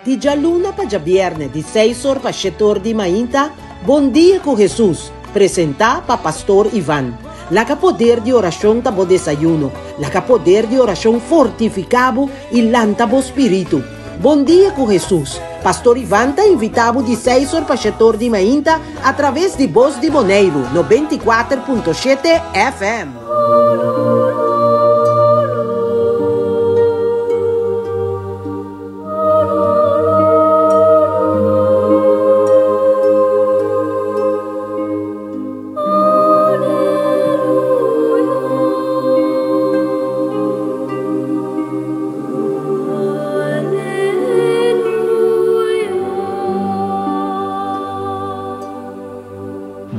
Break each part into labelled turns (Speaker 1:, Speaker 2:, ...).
Speaker 1: Di djaluna pa djabièrnè di seis or pa shete or di mainta, Bon Dia ku Hesus, presentá pa Pastor Ivan. Laga poder di orashon ta bo desayuno, laga poder di orashon fortifiká bo i lanta bo spiritu. Bon Dia ku Hesus, Pastor Ivan ta invitá bo di seis or pa shete or di mainta atraves di Bos di Boneiru 94.7 FM.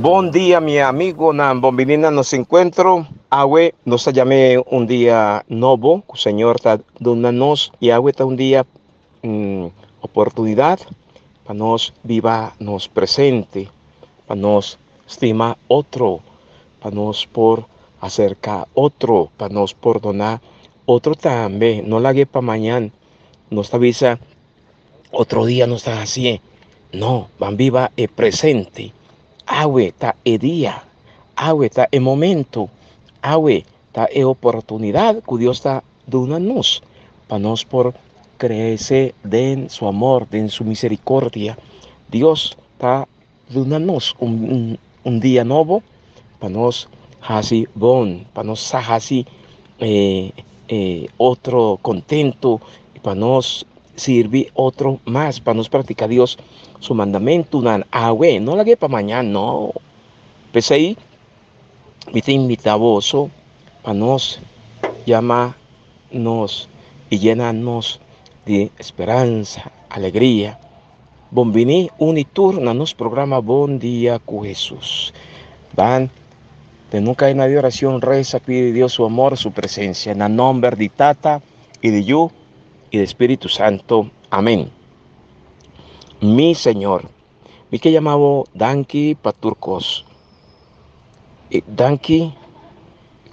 Speaker 2: Bon dia mi amigonan, bon bini na nos encuentro. Awe nos ta yam'é un dia nobo cu Señor ta duna nos y awe ta un dia oportunidad pa nos biba nos presente, pa nos stima otro, pa nos por acerca otro, pa nos pordona otro tambe. No lag'é pa mañan, nos ta bisa otro dia nos ta hacié. No, ban biba e presente. Awe ta e dia, awe ta e momento, awe ta e oportunidad cu Dios ta duna nos pa nos por crece den su amor, den su misericordia. Dios ta duna nos un, un dia nobo pa nos haci bon, pa nos sa haci eh, eh, otro contento, pa nos sirbi otro mas, pa nos practica Dios su mandamentonan awe, no lag'é pa mañana, no. P'esei Mi ta invitá boso pa nos yama nos i yena nos di speransa, alegria. Bon bini un i tur na nos programa Bon Dia ku Hesus. Ban den no kai na di oracion, reza, pidi Dios su amor, su presencia. Na nomber di Tata i di Yu i di Spiritu Santo. Amen. Mi Señor. Mi ke yama bo danki pa tur kos. I danki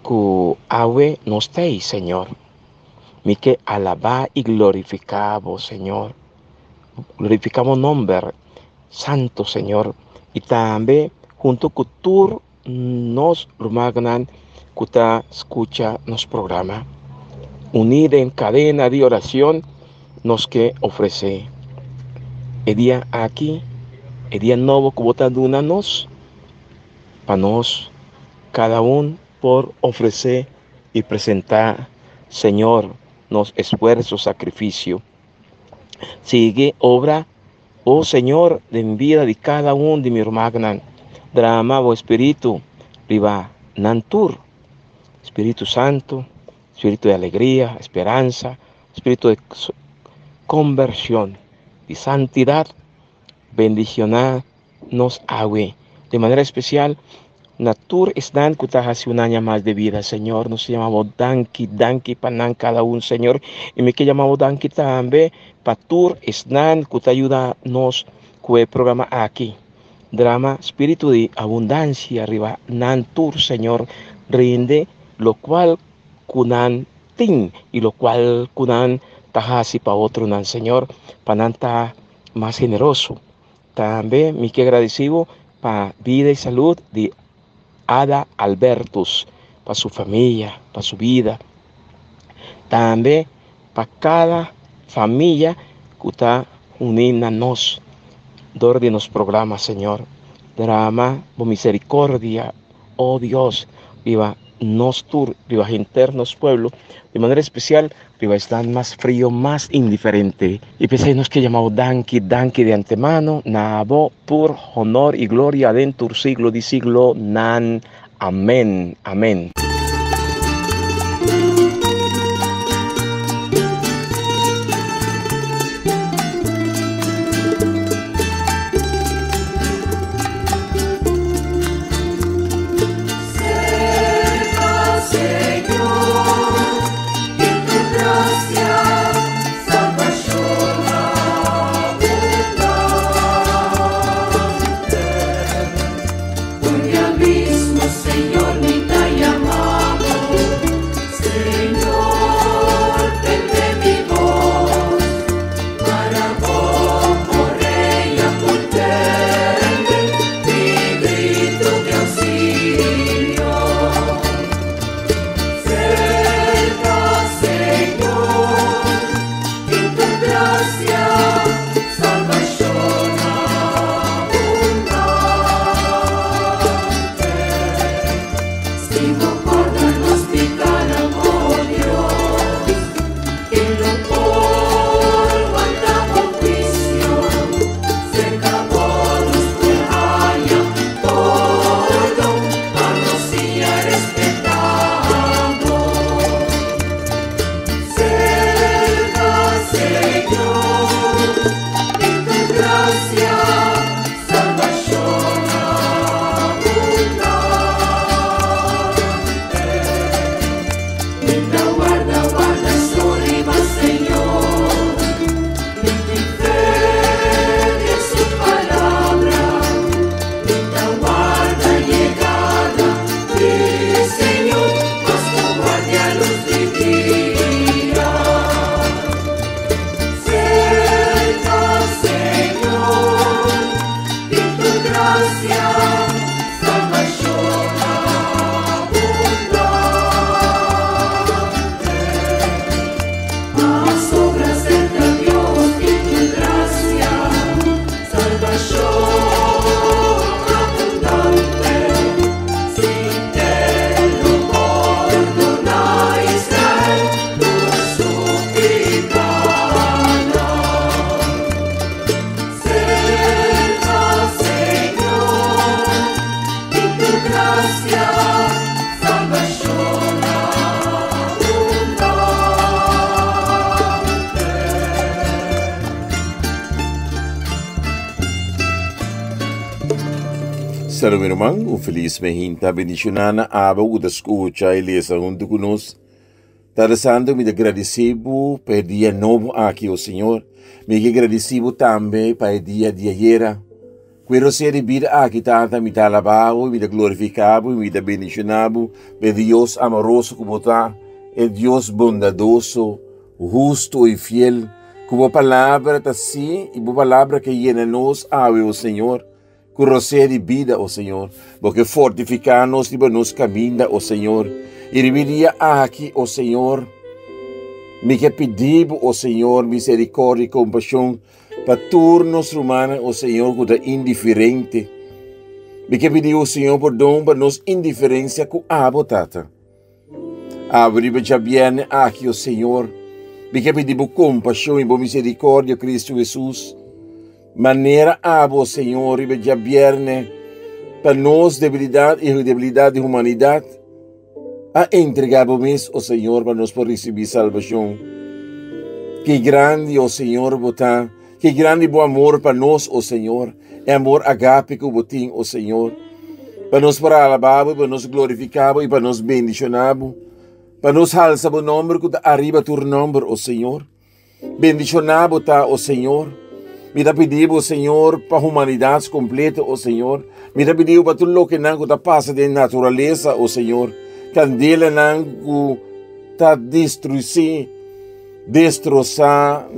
Speaker 2: ku awe nos ta ei, Señor. Mi ke alabá i glorifiká bo, Señor. Glorifiká bo nomber santo, Señor. I tambe hunto ku tur nos rumannan ku ta skucha nos programa. Uní den kadena di orashon nos ke ofresé e dia aki, e dia nobo ku bo ta duna nos, pa nos kada un por ofresé i presentá Señor nos esfuerso, sakrifisio. Sigui obra, o Señor, den bida di kada un di mi rumannan. Drama bo Spiritu riba nan tur. Spiritu Santu, spiritu di alegria, speransa, spiritu di konbershon, di santidat, bendishoná nos awe. De manera especial na tur esnan ku ta hasi un aña mas de vida, Señor. Nos ta yama bo danki, danki pa nan kada un, Señor. I mi ke yama bo danki tambe pa tur esnan ku ta yuda nos ku e programa aki. Drama spiritu di abundansia riba nan tur, Señor. Rinde lokual ku nan tin i lokual ku nan ta hasi pa otronan, Señor, pa nan ta mas generoso. Tambe mi ke gradisí bo pa bida i salud di Ada Albertus, pa su famia, pa su bida. Tambe pa kada famia ku ta uní na nos dor di nos programa, Señor. Drama bo misericordia, oh Dios, riba nos tur, riba henter nos pueblo, di manera especial riba esnan mas frio, mas indiferente. I p'esei nos ke yama bo danki, danki di antemano na abo tur honor i gloria den tur siglo di siglonan. Amen. Amen.
Speaker 3: grasia, salbashon abundante. Si bo korda nos pikánan, o Dios, ken lo por wanta bo huisio? Serka bo nos por haña pordon, pa nos siña respetá bo. Serka, Señor, den tu grasia, salbashon abundante. Mi ta warda, warda so riba Señor. Mi tin fe den su palabra. Mi ta warda yegada di Señor, mas ku guardia lus di dia. Serka, Señor, den tu grasia, salbashon abundante. Pasobra serka Dios tin tur grasia, salbashon abundante. Sí, E lo pordoná Israel tur su pikánan. Serka, Señor, tin tur grasia, salbashon abundante.
Speaker 4: Salud mi ruman, un felis mehinta bendiciona na abo cu ta scucha y lesa hunto cu nos. Tata Santo, mi ta gradeci bo pa e dia nobo aki, o Señor. Mi ke gradeci bo tambe pa e dia di ayera. Cu e rosea di bida aki, Tata, mi ta alaba bo, mi ta glorifica bo y mi ta bendiciona bo pa e Dios amoroso cu bo ta, e Dios bondadoso, husto y fiel, cu bo palabra ta si y bo palabra ke yena nos awe, o Señor. Ku rosea di bida, o Señor. Bo ke fortifiká nos riba nos kaminda, o Señor. I riba e dia aki, o Señor, mi ke pidi bo, o Señor, miserikòrdia i kompashon pa tur nos rumannan, o Señor, ku ta indiferente. Mi ke pidi, o Señor, pordon pa nos indiferensia ku abo, Tata. Abo riba djabièrnè aki, o Señor, mi ke pidi bo kompashon i bo miserikòrdia, Kristu Hesus. Manera abo, Señor, riba djabièrnè, pa nos debilidat i debilidat di humanidat, a entregá bo mes, o Señor, pa nos por risibí salbashon. Ki grandi, o Señor, bo ta! Ki grandi bo amor pa nos, o Señor, e amor agape ku bo tin, o Señor. Pa nos por alabá bo, pa nos glorifiká bo i pa nos bendishoná bo. Pa nos halsa bo nomber ku ta ariba tur nomber, o Señor. Bendishoná bo ta, o Señor. Mi ta pidi bo, Señor, pa humanidat kompleto, o Señor. Mi ta pidi bo pa tur lokenan ku ta pasa den naturalesa, o Señor. Kandelanan ku ta destruisí, destrosá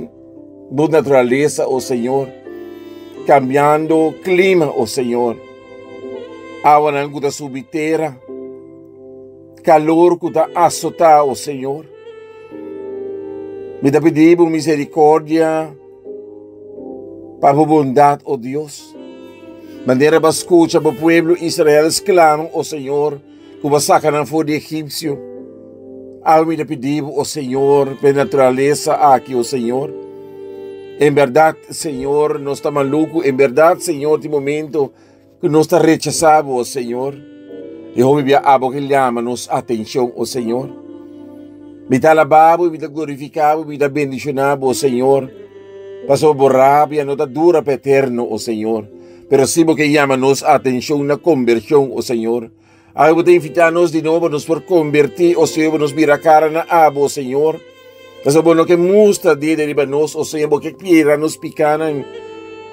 Speaker 4: bo naturalesa, o Señor. Kambiando klima, o Señor. Awanan ku ta subi tera. Kalor ku ta asotá, o Señor. Mi ta pidi bo misericordia pa bo bondat, o Dios. Manera bo a skucha bo pueblo Israel sklama, o Señor, ku bo a saka nan for di Egipsio. Awe mi ta pidi bo, o Señor, pa e naturalesa aki, o Señor. En bèrdat, Señor, nos ta maluku. En bèrdat, Señor, tin momento Ku nos ta rechasá bo, o Señor. I hopi bia abo ke llama nos atenshon, o Señor. Mi ta alabá bo i mi ta glorifiká bo i mi ta bendishoná bo, o Señor. Pasobra bo rabia no ta dura pa eterno, o Señor, pero si bo ke yama nos atenshon na kombershon, o Señor. Awe bo ta invitá nos di nobo pa nos por kombertí, o Señor, pa nos bira kara na abo, o Señor. Pasobra bo no ke mustra dede riba nos, o Señor, bo ke piera nos pikánan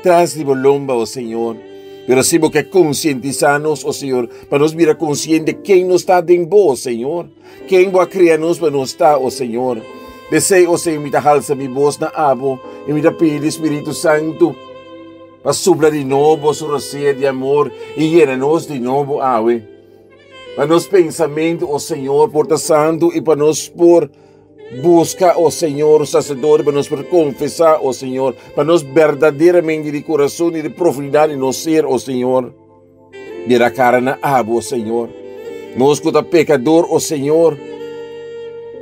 Speaker 4: tras di bo lomba, o Señor. Pero si bo ke konsientisá nos, o Señor, pa nos bira konsiente ken nos ta den bo, o Señor. Ken bo a kria nos pa nos ta, o Señor. P'esei, o Señor, mi ta halsa mi bos na abo i mi ta pidi Spiritu Santu pa supla di nobo su rosea di amor i yena nos di nobo awe. Pa nos pensamentu, o Señor, por ta santu i pa nos por. Buska, o Señor, saserdote pa nos por konfesá, o Señor, pa nos berdaderamente di kurason i di profundidat di nos ser, o Señor, bira kara na abo, o Señor. Nos ku ta pekador, o Señor,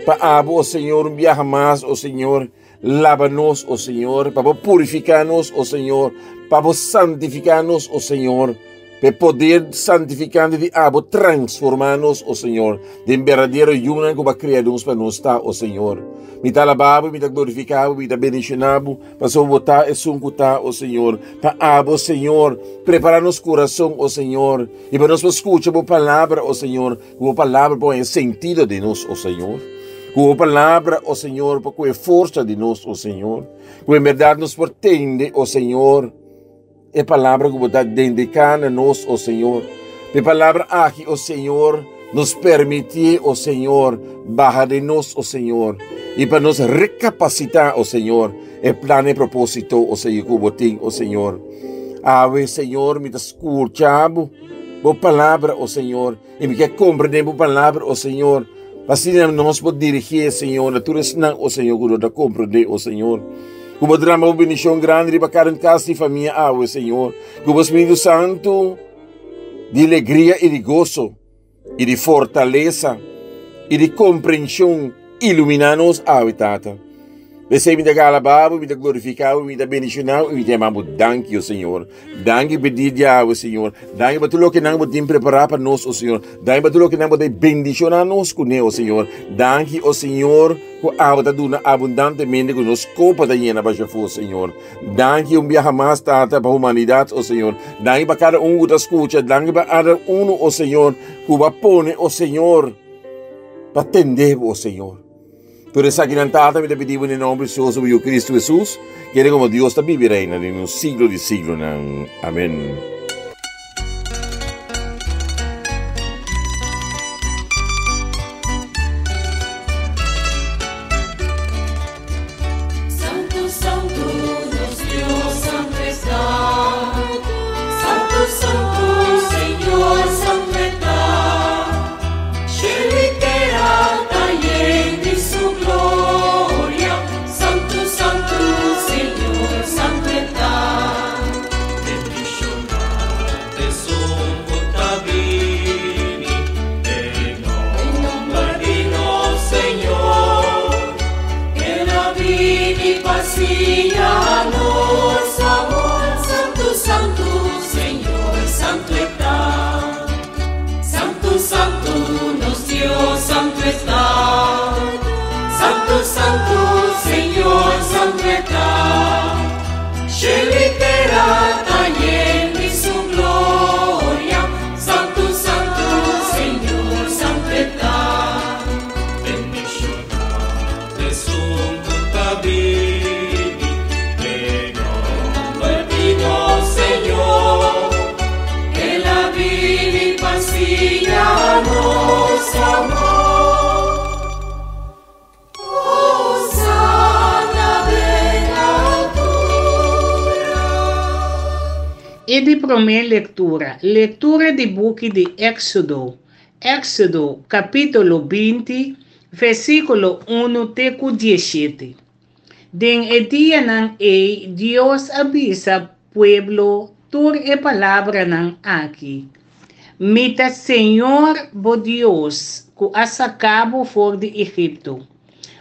Speaker 4: pa abo, o Señor, un biaha mas, o Señor, laba nos, o Señor, pa bo purifiká nos, o Señor, pa bo santifiká nos, o Señor. P'e poder santifikante di abo transformá nos, o Señor, den berdadero yunan ku bo a krea nos pa nos ta, o Señor. Mi ta alabá bo, mi ta glorifiká bo, mi ta bendishoná bo, pasobra bo ta esun ku ta, o Señor. Pa abo, Señor, prepará nos kurason, o Señor, i pa nos por skucha bo palabra, o Señor, ku bo palabra por haña sentido den nos, o Señor. Ku bo palabra, o Señor, por kohe forsa di nos, o Señor. Ku en bèrdat nos por tende, o Señor, E palabra ku bo ta dediká na nos, o Señor. E palabra aki, o Señor, nos permití, o Señor, baha den nos, o Señor. I pa nos rekapasitá, o Señor, e plan i propósito, o Señor, ku bo tin, o Señor. Awe, Señor, mi ta skucha bo, bo palabra, o Señor, i mi ke komprendé bo palabra, o Señor. Asina nos por dirigí, Señor, na tur esnan, o Señor, ku no ta komprendé, o Señor. Ku bo drama bo bendishon grandi riba kada un kas di famia awe, Señor. Ku bo Spiritu Santu di alegria i di goso i di fortalesa i di komprenshon iluminá nos awe, Tata. P'esei mi ta alabá bo, mi ta glorifiká bo, mi ta bendishoná bo i mi ta yama bo danki, o Señor. Danki pa e dia di awe, Señor. Danki pa tur loke nan bo tin prepará pa nos, o Señor. Danki pa tur loke nan bo ta bendishoná nos kuné, o Señor. Danki, o Señor, ku abo ta duna abundantemente ku nos kopa ta yena basha afó, Señor. Danki un biaha mas, Tata, pa humanidat, o Señor. Danki pa kada un ku ta skucha. Danki pa kada unu, o Señor, ku bo a pone, o Señor, pa tende bo, o Señor. Tur esakinan, Tata, mi ta pidi bo den nomber precioso bo Yu Cristo Jesus, kende como Dios ta biba i reina den un siglo di siglonan. Amen.
Speaker 3: Santu, santu, nos Dios santu está. Santu, santu, Señor santu está. Shelu i tera ta yen di su gloria. Santu, santu, Señor santu e ta. Bendishoná t'esun ku ta bini den nomber di nos Señor. El a bini pa siña nos amor. Santu, santu, Señor santu e ta. Santu, santu, nos Dios santu e ta. Santu, santu, Señor santu e ta. Shelu i tera ta yen di su gloria. Santu, santu, Señor santu e ta. Bendishoná t'esun ku ta bini den nomber di nos Señor. El a bini pa siña nos amor. Hosana den altura.
Speaker 5: E di promé lektura, Lektura di buki di Éksodo, Éksodo, kapítulo 20, versíkulo unu te ku dieshete. Den e dianan ei Dios a bisa pueblo tur e palabranan aki, Mi ta señor bo Dios ku a saka bo for di Egipto,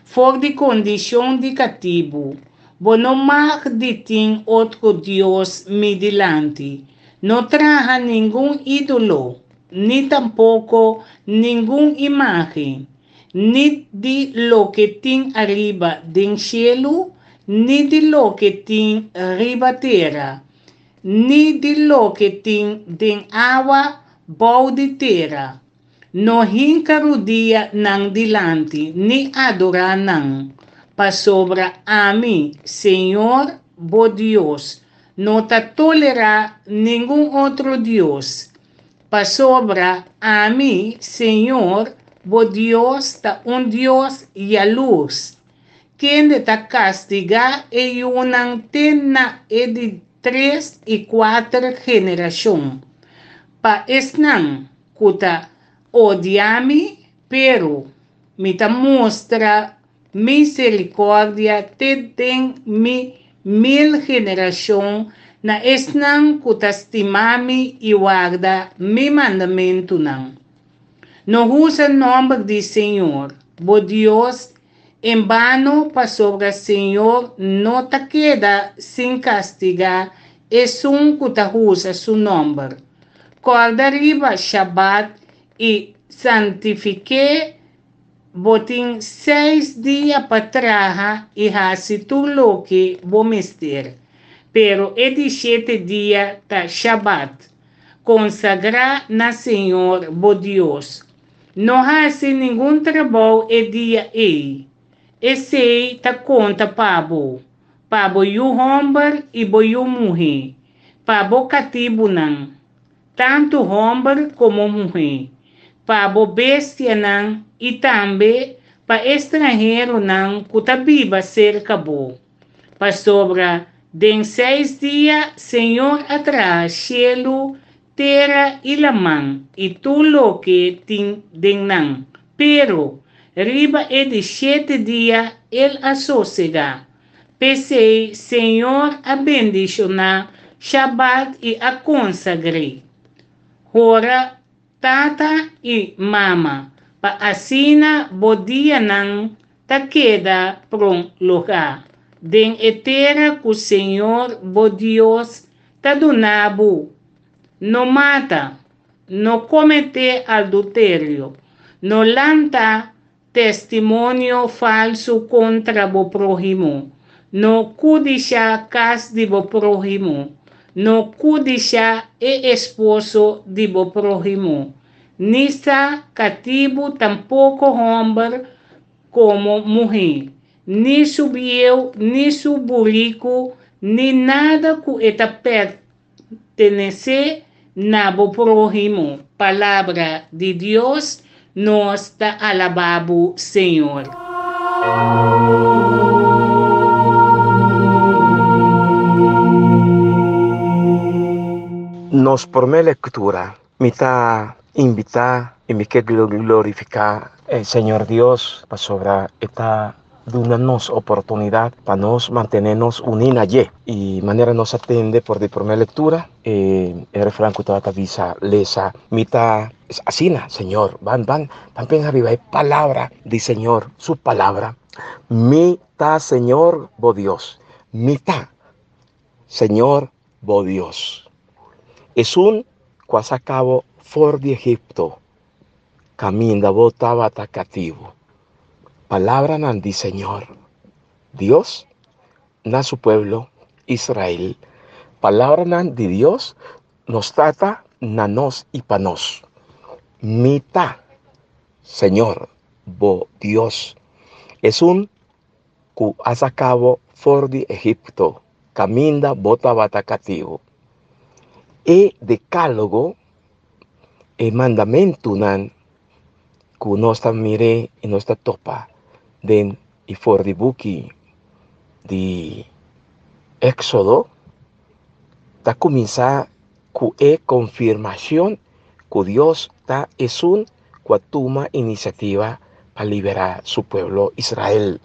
Speaker 5: for di kondishon di katibu. Bo no mag di tin otro dios mi dilanti. No traha ningun ídolo, ni tampoko ningun imágen. Ni di loke tin ariba den shelu, ni di loke tin riba tera, ni di loke tin den awa bou di tera. No hinka rudia nan dilanti ni adorá nan, pasobra ami, Señor bo Dios, no ta tolerá ningun otro dios. Pasobra ami, Señor, bo Dios, ta un Dios yalurs, kende ta kastigá e yunan te na e di tres i kuater generashon, pa esnan ku ta odia mi, pero mi ta mustra. miserikòrdia te den mi mil generashon na esnan ku ta stima mi i warda mi mandamentunan. No usa nòmber di señor, bo Dios, en bano, pasobra señor no ta keda sin kastigá esun ku ta usa su nòmber. Kòrda riba Shabat i santifik'é. Bo tin seis dia pa traha i hasi tur loke bo mester, pero e di shete dia ta Shabat, konsagrá na señor bo Dios. No hasi ningun trabou e dia ei. Esei ta konta pa bo, pa bo yu hòmber i bo yu muhé, pa bo katibunan, tantu hòmber komo muhé, pa bo bestianan i tambe pa e stranheronan ku ta biba serka bo. Pasobra den seis dia señor a traha shelu, tera i laman i tur loke tin den nan, pero riba e di shete dia el a sosegá. P'esei Señor a bendishoná Shabat i a konsagr'é. Hora tata i mama, pa asina bo dianan ta keda prolongá den e tera ku Señor bo Dios ta duna bo. No mata, no kometé adulterio, no lanta Testimonio falsu kontra bo próhimo. No kudishá kas di bo próhimo. No kudishá e esposo di bo próhimo, ni sa katibu tampoko hòmber komo muhé, ni su bieu, ni su buriku, ni nada ku e ta pertenesé na bo próhimo. Palabra di Dios, nos ta alabá bo, Señor.
Speaker 2: Nos promé lectura, mi ta invitá i mi ke glorifiká e Señor Dios pasobra e ta duna nos oportunidat pa nos mantené nos uní na dje. I manera nos a tende por di promé lectura, e refran ku tabata bisa, lesa, Mi ta asina, Señor, ban, ban, ban pensa riba e palabra di Señor, su palabra. Mi ta Señor bo Dios. Mi ta Señor bo Dios. Esun ku a saka bo for di Egipto, kaminda bo tabata katibu. Palabranan di Señor Dios na su pueblo Israel. Palabranan di Dios nos Tata na nos i pa nos. Mi ta Señor bo Dios, esun ku a saka bo for di Egipto, kaminda bo tabata katibu. E dekálogo, e mandamentunan ku nos ta mir'é i nos ta topa den i for di buki di Éksodo, ta kuminsá ku e konfirmashon ku Dios ta esun ku a tuma inisiativa pa liberá su pueblo Israel.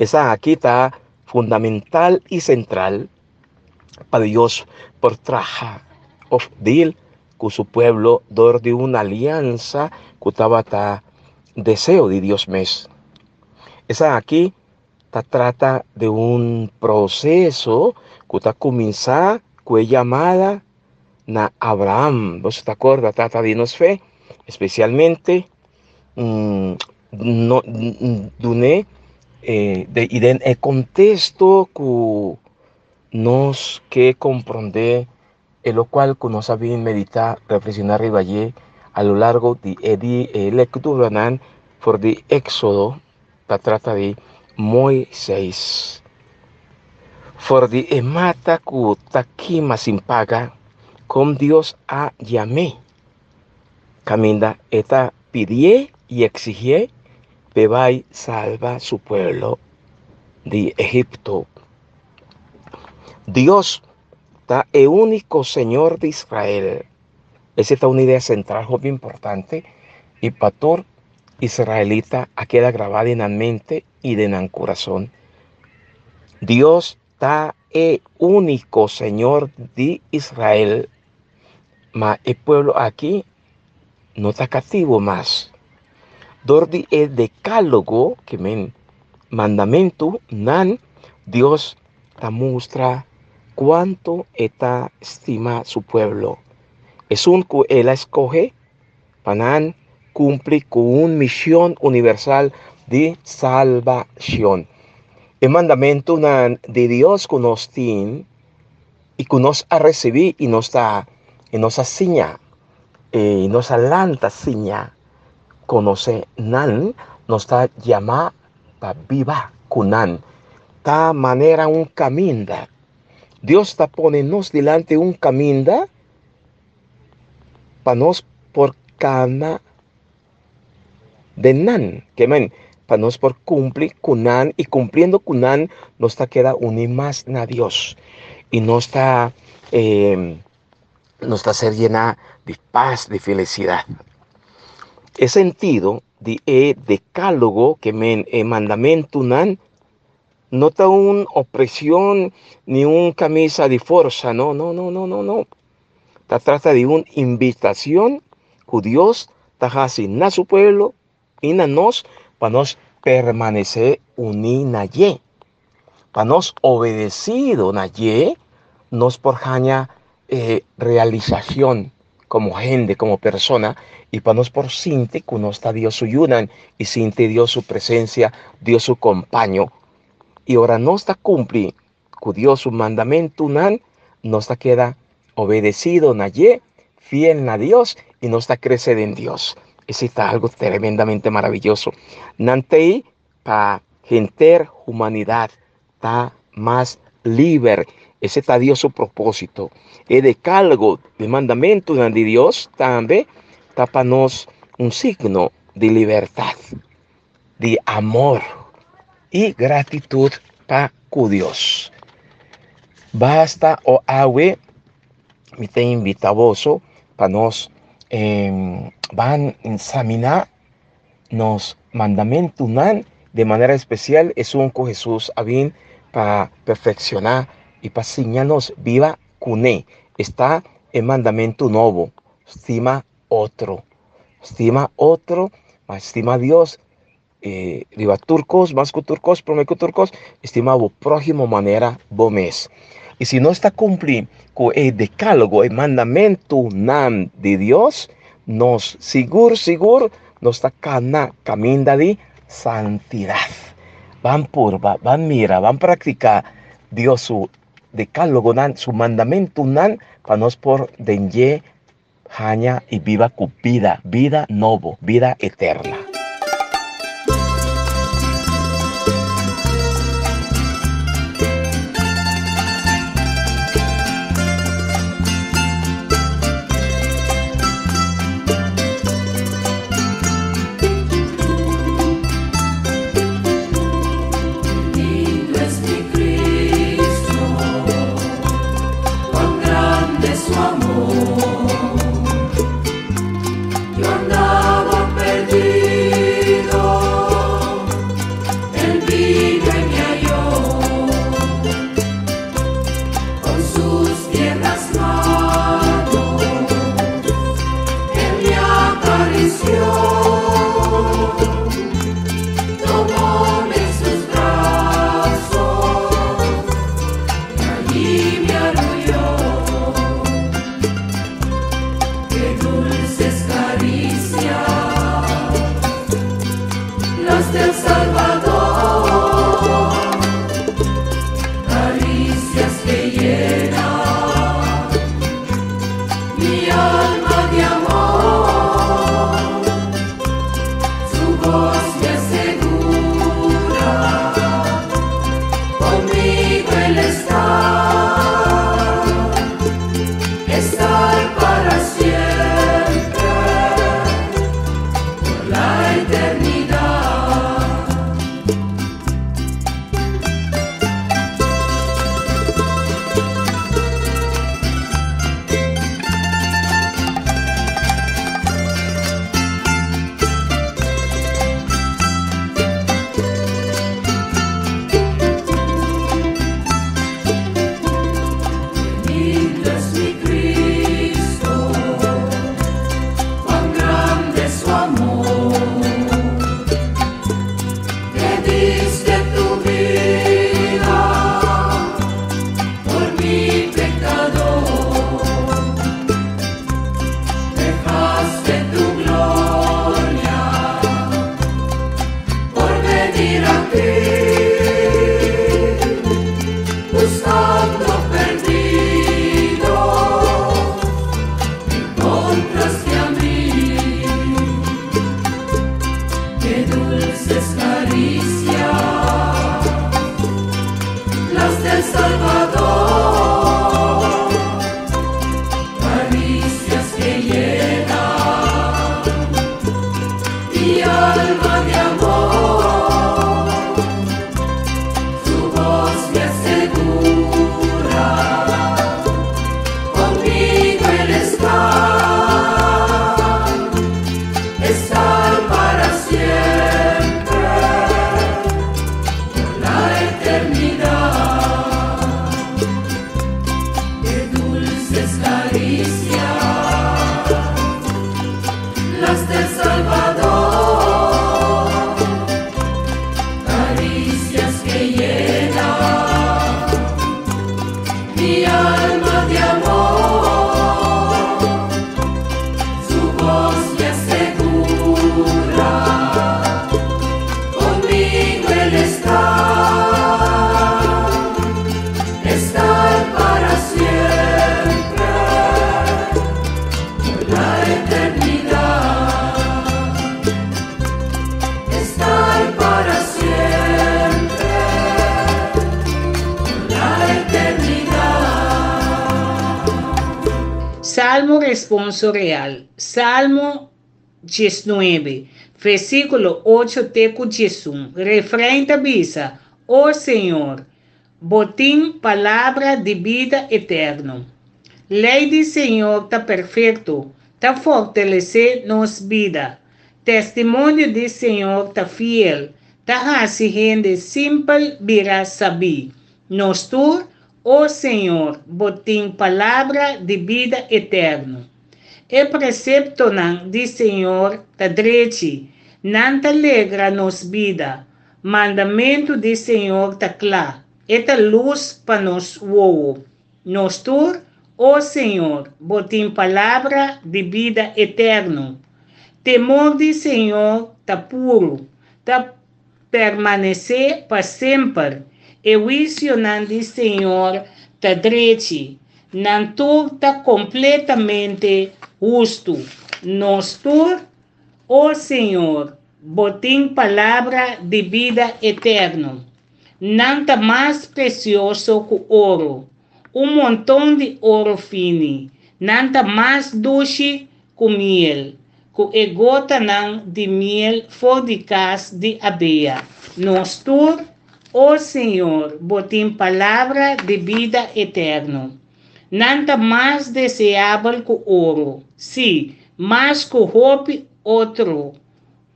Speaker 2: Esaki ta fundamental i sentral pa Dios por traha òf deal ku su pueblo dor di un aliansa ku tabata deseo di Dios mes. Esaki ta trata di un proseso ku ta kuminsá ku e yamada na Abraham. Boso ta acorda tata di nos fe? Especialmente no dune de y den e contexto ku nos ke comprende e locual ku nos a bin medita, reflexiona riba dje a lo largo di e di e lecturanan for di Éxodo ta trata di Moises. For di e mata ku ta kima sin paga, kon Dios a yam'é? Kaminda e ta pidié i eksigié p'e bai salba su pueblo di Egipto. Dios ta e úniko Señor di Israel. Esei ta un idea sentral hopi importante i pa tur. israelita a keda grabá den nan mente i den nan kurason. Dios ta e úniko Señor di Israel, ma e pueblo aki no ta katibu mas. Dor di e dekálogo, ke men mandamentu nan, Dios ta mustra kuantu e ta stima su pueblo. Esun ku el a skohe pa nan kumpli ku un mishon universal di salbashon. E mandamentunan di Dios ku nos tin i ku nos a risibí i nos ta i nos a siña i nos a lanta siña konosé nan, nos ta yamá pa biba ku nan. Ta manera un kaminda. Dios ta pone nos dilanti un kaminda pa nos por kana den nan. Ke men, pa nos por kumpli ku nan i kumpliendo ku nan nos ta keda uní mas na Dios i nos ta eh, nos ta ser llená di pas, di felisidat. E sentido di e dekálogo ke men e mandamentunan no ta un opresión ni un camisa di forsa, no, no, no, no, no, no. Ta trata di un invitación ku Dios ta hasi na su pueblo i na nos pa nos permanesé uní na dje. Pa nos obedesido na dje, nos por haña eh, realisashon komo hende, komo persona, i pa nos por sinti ku nos ta Dios su yunan i sinti Dios su presensia, Dios su kompaño. I ora nos ta kumpli ku Dios su mandamentunan, nos ta keda obedesido na dje, fiel na Dios i nos ta krese den Dios. Esei ta algu tremendamente maraviyoso. Nan t'ei pa henter humanidat ta mas liber. Ese ta Dios su propósito. E dekálogo di mandamentunan di Dios tambe ta pa nos un signo di libertat, di amor i gratitut pa ku Dios. Basta o awe mi ta invita boso pa nos ban insaminá nos mandamentunan, de manera espesial esun ku Hesus a bin pa perfekshoná i pa siña nos biba kuné. Esta e mandamentu nobo, stima otro. Stima otro, mas stima Dios eh, riba tur kos, mas ku tur kos, promé ku tur kos, stima bo próhimo manera bo mes. I si nos ta kumpli ku e dekálogo, e mandamentunan di Dios, nos sigur sigur nos ta kana kaminda di santidat. Ban purba, ban mira, ban praktiká Dios su dekálogonan, su mandamentunan, pa nos por den dje haña i biba ku bida, bida nobo, bida eterna.
Speaker 3: Lindo es mi Cristo, cuán grande es su amor. Yo andaba perdido. Conmigo Él está, estar para siempre, por la eternidad. Qué dulces caricias las del Salvador, caricias que llenan mi alma de amor. Su voz me asegura, conmigo Él está, estar para siempre, por la eternidad. Estar para siempre, por la eternidad.
Speaker 5: Salmo responsorial. Salmo 19, versíkulo 8 te ku 11. Refrain ta bisa, O Señor, bo tin palabra di bida eterno. Lei di Señor ta perfekto, ta fortalesé nos bida. Testimonio di Señor ta fiel, ta hasi hende simpel bira sabí. Nos tur, O Señor, bo tin palabra di bida eterno. E preseptonan di Señor ta drechi, nan ta legra nos bida. Mandamentu di Señor ta kla, e ta lus pa nos wowo. Nos tur, O Señor, bo tin palabra di bida eterno. Temor di Señor ta puru, ta permanesé pa semper. E huisionan di Señor ta drechi, nan tur ta kompletamente hustu. Nos tur, O Señor, bo tin palabra di bida eterno. Nan ta mas presioso ku oro, un monton di oro fini, nan ta mas dushi ku miel, ku e gotanan di miel for di kas di abea. Nos tur, O Señor, bo tin palabra di bida eterno. Nan ta mas deseabel ku oro, sí, mas ku hopi otro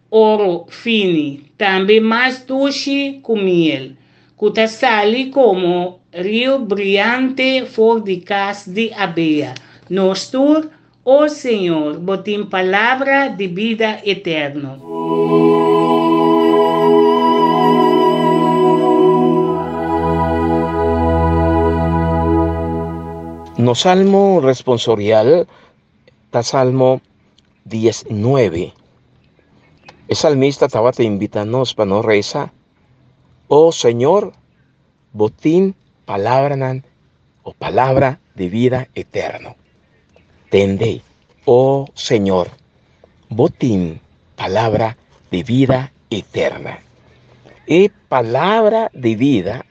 Speaker 5: oro fini, tambe mas dushi ku miel, ku ta sali komo riu briante for di kas di abea. Nos tur, O Señor, bo tin palabra di bida eterno.
Speaker 2: Nos salmo responsorial ta Salmo 19. E salmista tabata invita nos pa nos resa, O Señor, bo tin palabranan o palabra di vida eterno. Tende, o Señor, bo tin palabra di vida eterna. E palabra di vida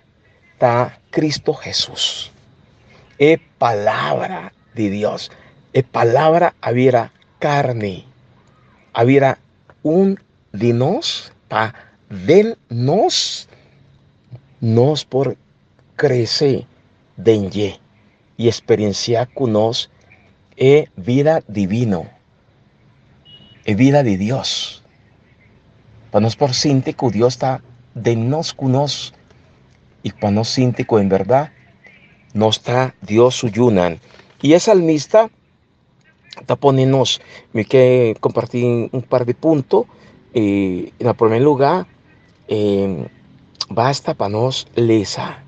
Speaker 2: ta Cristo Jesús. E palabra di Dios, e palabra a bira carne, a bira un di nos pa den nos nos por krese den dje i eksperensiá ku nos e bida divino, e bida di Dios. Pa nos por sinti ku Dios ta den nos ku nos i pa nos sinti ku en bèrdat nos ta Dios su yunan. I e salmista ta pone nos, mi ke kompartí un par di punto, i na primer lugá basta pa nos lesa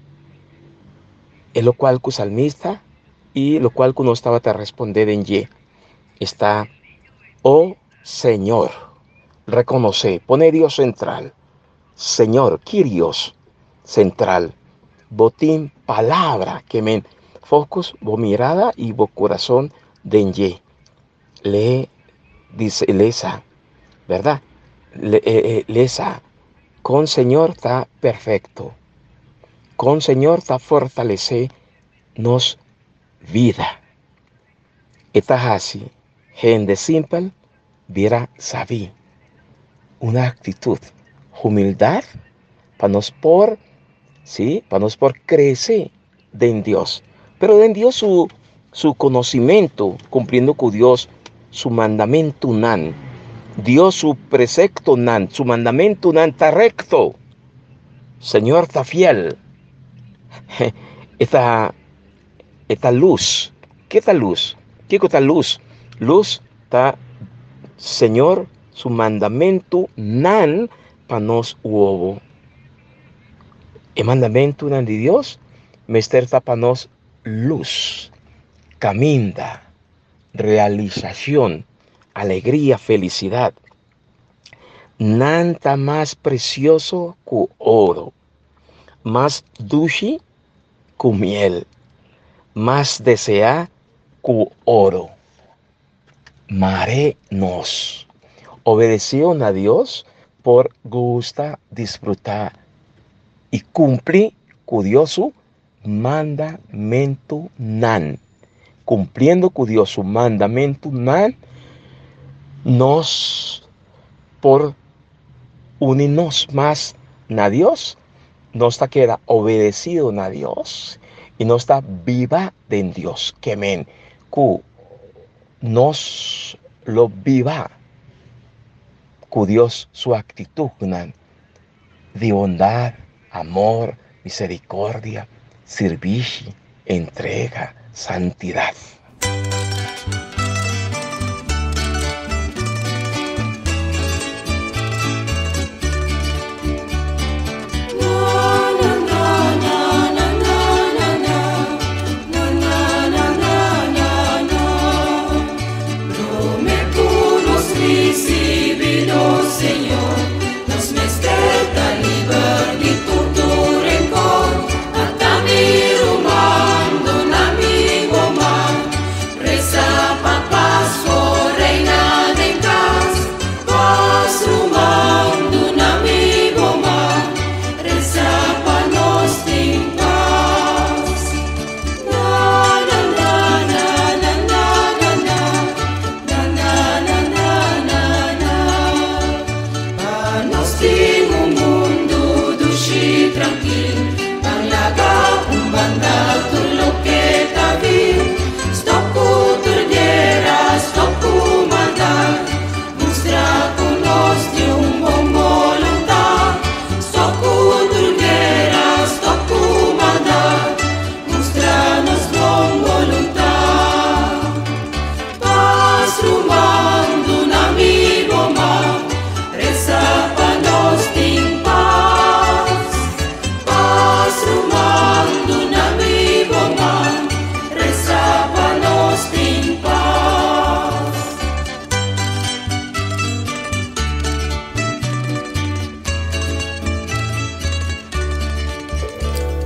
Speaker 2: e lokual ku salmista i lokual ku nos tabata respondé den dje esta, O Señor, rekonosé, pone Dios sentral, Señor, Kyrios, sentral, bo tin palabra ke men focus bo mirada i bo kurason den dje. Le dice lesa, ¿verdad? Le, eh, eh, lesa, con Señor ta perfecto. Con Señor ta fortalece nos vida. E ta hasi hende simpel bira sabí. Una actitud, humildad, pa nos por, sí, pa nos por crece den Dios. Pero den Dios su su conocimento, cumpliendo cu Dios su mandamentunan, Dios su preceptonan, su mandamentunan ta recto. Señor ta fiel. E ta, e ta luz. Ke ta luz? Kiko ta luz? Luz ta Señor su mandamentunan pa nos wowo. E mandamentunan di Dios mester ta pa nos lus, kaminda, realisashon, alegria, felisidat. Nan ta mas presioso ku oro, mas dushi ku miel, mas deseá ku oro. Mare nos obedeció na Dios por gusta, disfrutá i kumpli ku Dios su mandamentunan. Kumpliendo ku Dios su mandamentunan, nos por uni nos mas na Dios, nos ta keda obedecido na Dios i nos ta biba den Dios. Ke men ku nos lo biba ku Dios su aktitutnan di bondad, amor, misericordia, sirbishi, entrega, santidad.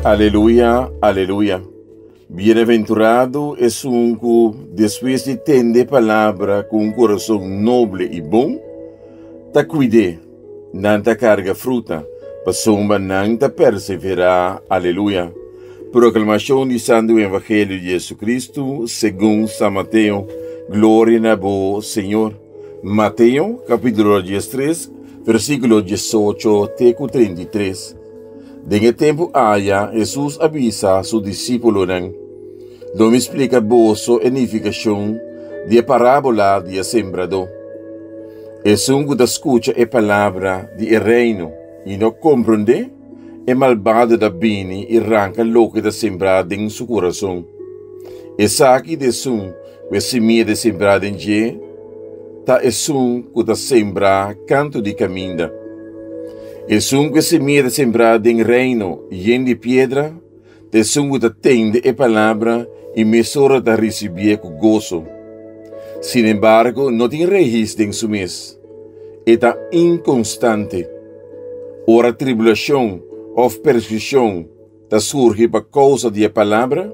Speaker 4: Aleluya, aleluya. Bienaventurado esun ku despues di tende palabra ku un kurason noble i bon, ta kuid'é. Nan ta karga fruta, pasobra nan ta perseverá. Aleluya. Proklamashon di Santu Evangelio di JesuCristu segun San Mateo. Gloria na bo, Señor. Mateo, kapítulo diestres, versíkulo diesocho te ku treinta i tres. Den e tempu aya, Hesus a bisa su disípulonan: Lo mi splika boso e nifikashon di e parábola di e sembradó. Esun ku ta skucha e palabra di e reino i no komprondé, e malbado ta bini i ranka loke ta sembrá den su kurason. Esaki ta esun ku e simia ta sembrá den dje, ta esun ku ta sembrá kantu di kaminda. Esun ku e simia ta sembrá den reino yen di piedra, ta esun ku ta tende e palabra i mesora ta risibié ku goso. Sinembargo, no tin raís den su mes. E ta inkonstante. Ora tribulashon òf persekushon ta surgi pa kousa di e palabra,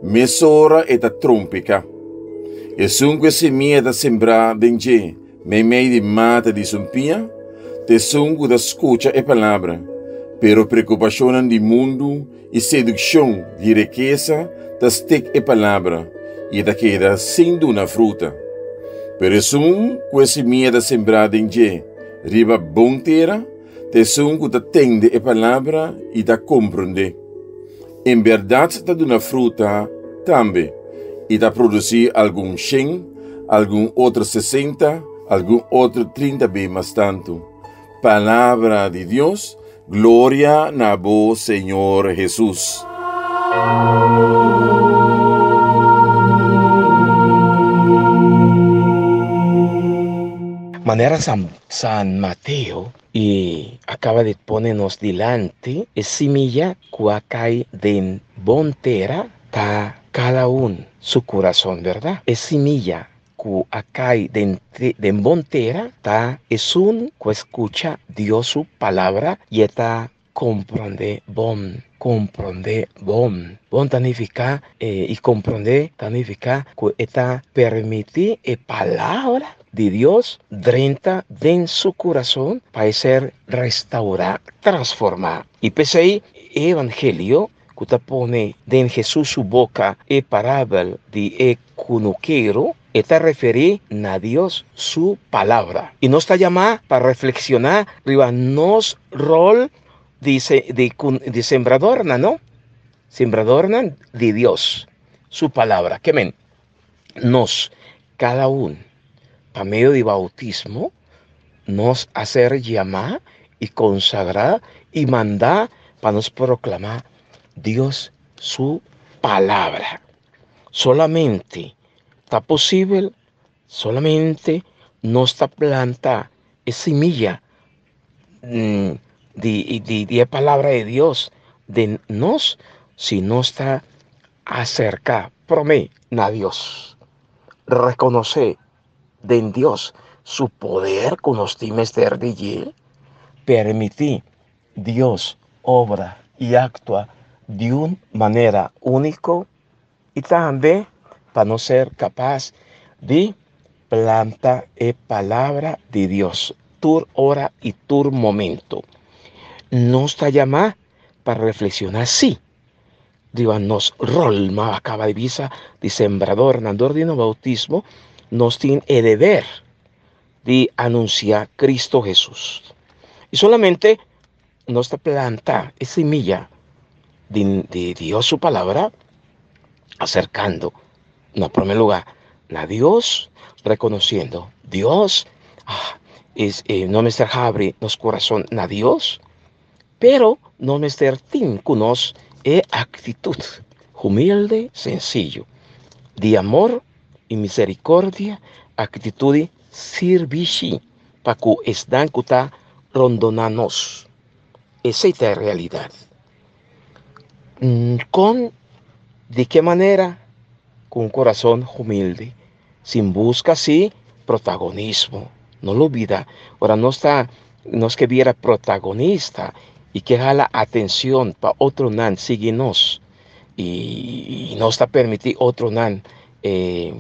Speaker 4: mesora e ta trompiká. Esun ku e simia ta sembrá den dje meimei di mata di sumpia, ta esun ku ta skucha e palabra, pero preokupashonnan di mundu i sedukshon di rikesa ta stek e palabra, i e ta keda sin duna fruta. Pero esun ku e simia ta sembrá den dje riba bon tera, Ta esun ku ta tende e palabra i ta komprondé. En bèrdat ta duna fruta tambe, i ta produsí algun shen, algun otro sesenta, algun otro trinta be mas tantu. Palabra di Dios, Gloria na bo Señor Hesus.
Speaker 2: Manera San, San Mateo y acaba de pone nos dilanti, e similla cu a cay den bon tera ta cada un su curazon, verdad? E similla cu a cay den, den bon tera ta esun cu escucha Dios su palabra y e ta comprende bon, comprende bon. Bon ta nifica eh, y comprende ta nifica cu e ta permiti e palabra di Dios drenta den su curazon pa e ser restaura, transforma. Y p'esey e evangelio ku ta pone den Hesus su boka e parabel di e kunukero, e ta referí na Dios su Palabra. I nos ta yamá pa reflekshoná riba nos ròl di di sembradornan, no? Sembradornan di Dios su Palabra. Ke men? Nos, kada un, pa medio di boutismo, nos a ser yamá i konsagrá i mandá pa nos proklamá Dios su Palabra. Solamente ta posibel, solamente nos ta planta e similla di, di, di e Palabra di Dios den nos si nos ta aserká promé na Dios. Rekonosé den Dios su poder ku nos tin mester di dje, permití Dios obra i aktua di un manera úniko i tambe pa nos ser kapas di planta e Palabra di Dios tur ora i tur momento. Nos ta yamá pa reflekshoná sí riba nos rol, ma akaba di bisa di sembradornan dor di nos boutismo nos tin e deber di anunsiá Cristo Hesus. I solamente nos ta planta e semilla di, di Dios su palabra aserkando na primer lugar na Dios, rekonosiendo Dios ah, es, eh, no mester habri nos kurason na Dios, Pero nos mester tin ku nos e aktitut humilde, sensiyo, di amor i miserikordia, aktitut di sirbishi pa ku esnan ku ta rondoná nos. Esei ta e realidat. Kon, di ke manera? Ku un kurason humilde, sin buska si protagonismo. No lubida, ora nos ta nos ke bira protagonista i ke hala atencion pa otronan sigui nos i nos ta permiti otronan eh,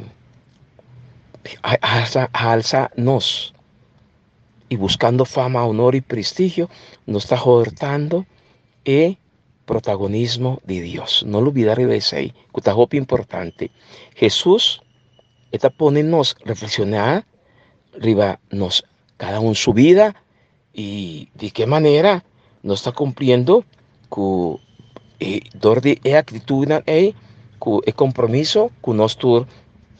Speaker 2: alsa, alsa nos i buscando fama, honor i prestigio, nos ta hortando e protagonismo di Dios. No lubida riba esei, ku ta hopi importante. Hesus e ta pone nos reflekshoná riba nos kada un su bida i di ke manera nos ta kumpliendo ku e dor di e aktitutnan ei ku e kompromiso ku nos tur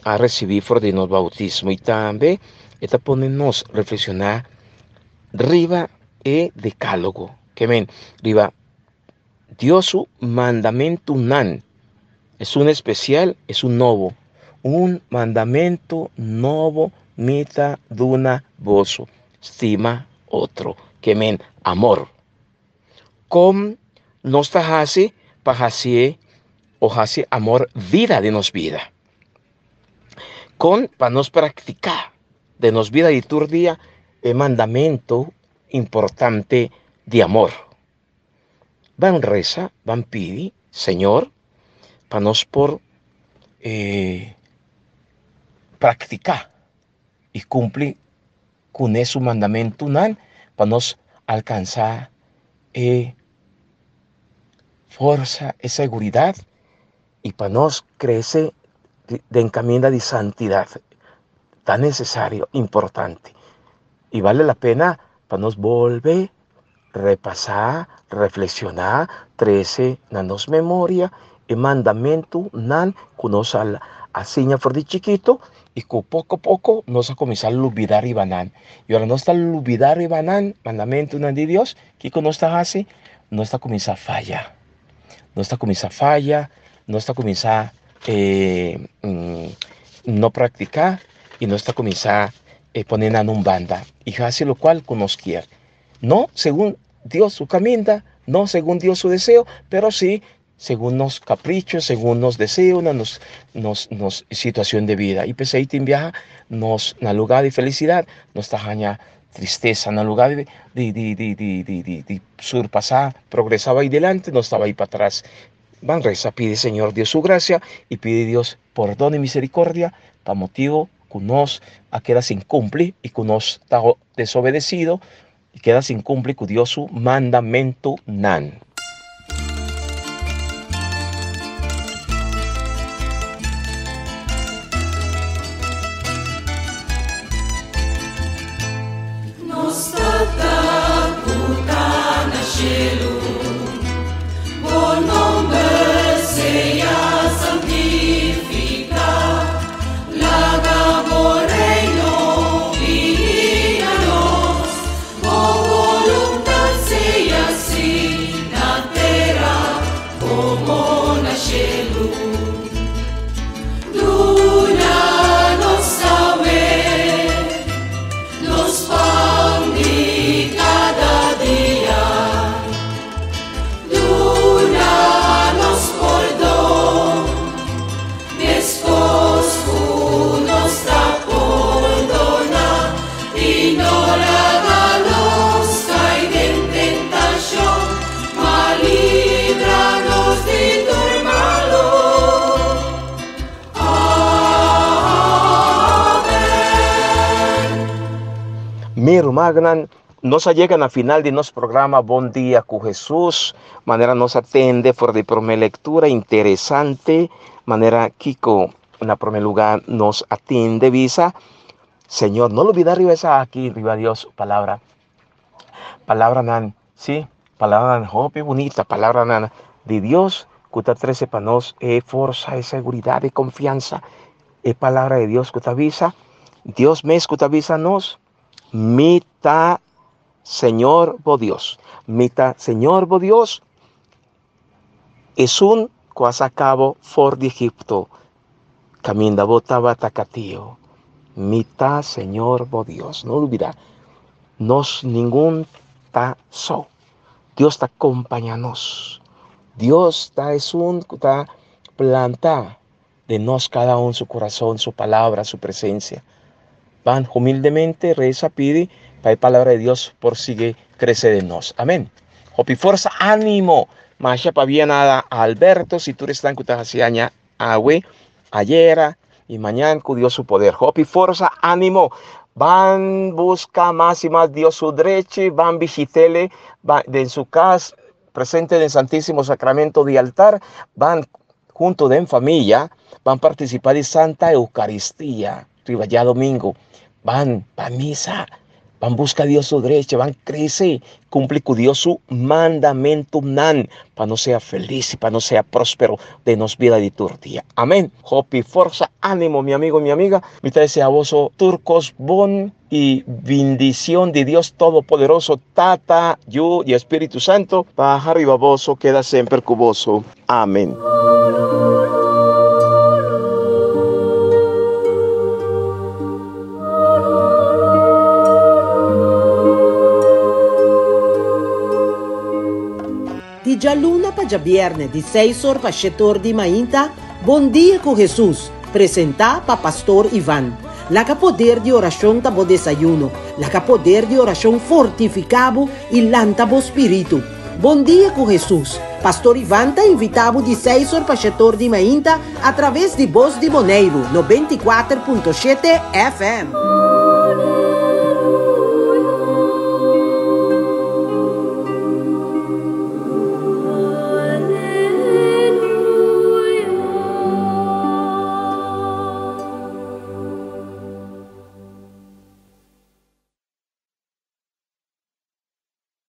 Speaker 2: a risibí for di nos boutismo. I tambe e ta pone nos reflekshoná riba e dekalogo. Ke men, riba Dios su mandamentunan. Esun espesial, esun nobo. Un mandamentu nobo mi ta duna boso, stima otro. Ke men, amor. Kon nos ta hasi pa hasié o hasi amor vida den nos bida? Kon pa nos praktiká den nos bida di tur dia e mandamentu importante di amor. Ban resa, ban pidi, Señor, pa nos por eh, practica y cumpli con su mandamentonan pa nos alcanza e forza, e seguridad y pa nos crece den caminda di santidad. Ta necesario, importante. Y vale la pena pa nos bolbe repasá, reflexioná, trece na nos memoria E mandamentunan ku nos a a siña for di chikitu i ku poko poko nos a kuminsá lubidá riba nan. I ora nos ta lubidá riba nan, mandamentunan di Dios, kiko nos ta hasi? Nos ta kuminsá faya. Nos ta kuminsá faya, nos ta kuminsá no praktiká i nos ta kuminsá pone nan un banda i hasi lokual ku nos kier. No segun Dios su kaminda, no segun Dios su deseo, pero sí segun nos capricho, segun nos deseonan, nos, nos, nos situacion de vida. Y p'esei tin biaha nos na lugar di felicidad nos ta haña tristesa, na lugar di, di, di, di, di, di, di, di surpasá, progresá bai delante, nos ta bai patras. Ban resa, pidi Señor Dios su gracia y pidi Dios pordon y misericordia pa motibo ku nos a keda sin cumpli y ku nos ta desobedecido y keda sin cumpli ku Dios su mandamentunan.
Speaker 3: Nos Tata ku ta na shelu, bo nomber sea santifiká, laga bo reino bini na nos, bo boluntat sea si na tera komo na shelu. Duna nos awe nos pan di kada dia. Duna nos pordon, meskos ku nos ta pordoná, i no laga nos kai den tentashon, ma libra nos di tur malu. Amen.
Speaker 2: Mi rumannan, nos a yega na final di nos programa Bon Dia ku Hesus. Manera nos a tende for di promé lektura interesante, manera kiko na promé lugá nos a tende bisa, Señor, no lubida riba esaki, riba Dios su palabra. Palabranan, sí, palabranan hopi bunita, palabranan di Dios ku ta trese pa nos e forsa, e seguridad, e konfiansa. E palabra di Dios ku ta bisa, Dios mes ku ta bisa nos, Mi ta Señor bo Dios. Mi ta Señor bo Dios, esun ku a saka bo for di Egipto, kaminda bo tabata katibu. Mi ta Señor bo Dios. No lubida, nos ningun ta so. Dios ta kompaña nos. Dios ta esun ku ta planta den nos kada un su kurason, su palabra, su presensia. Ban humildemente resa pidi pa e palabra di Dios por sigui krese den nos. Amén. Hopi forsa, ánimo. Masha pabia na Alberto, si tur esnan ku ta hasi aña awe, ayera y mañan ku Dios su poder. Hopi forsa, ánimo. Ban busca mas y mas Dios su drechi, ban visitele den su cas, presente den Santísimo Sacramento di altar, ban junto den familia, ban participa di Santa Eucaristía, riba djadomingo, ban pa misa, ban busca Dios su drechi, ban crece, cumpli cu Dios su mandamentunan, pa nos sea feliz y pa nos sea próspero den nos vida di tur dia. Amén. Hopi forsa, ánimo mi amigo, mi amiga. Mi ta desea boso tur cos bon y bindicion di Dios Todopoderoso, Tata, Yu y Espíritu Santo, baha riba boso, keda semper cu boso. Amén.
Speaker 1: Di djaluna pa djabierne di seis or pa shete or di mainta, Bon Dia ku Hesus, presentá pa Pastor Ivan. Laga poder di orashon ta bo desayuno, laga poder di orashon fortifiká bo i lanta bo spiritu. Bon Dia ku Hesus, Pastor Ivan ta invitá bo di seis or pa shete or di mainta atraves di Bos di Boneiru, 94.7 FM.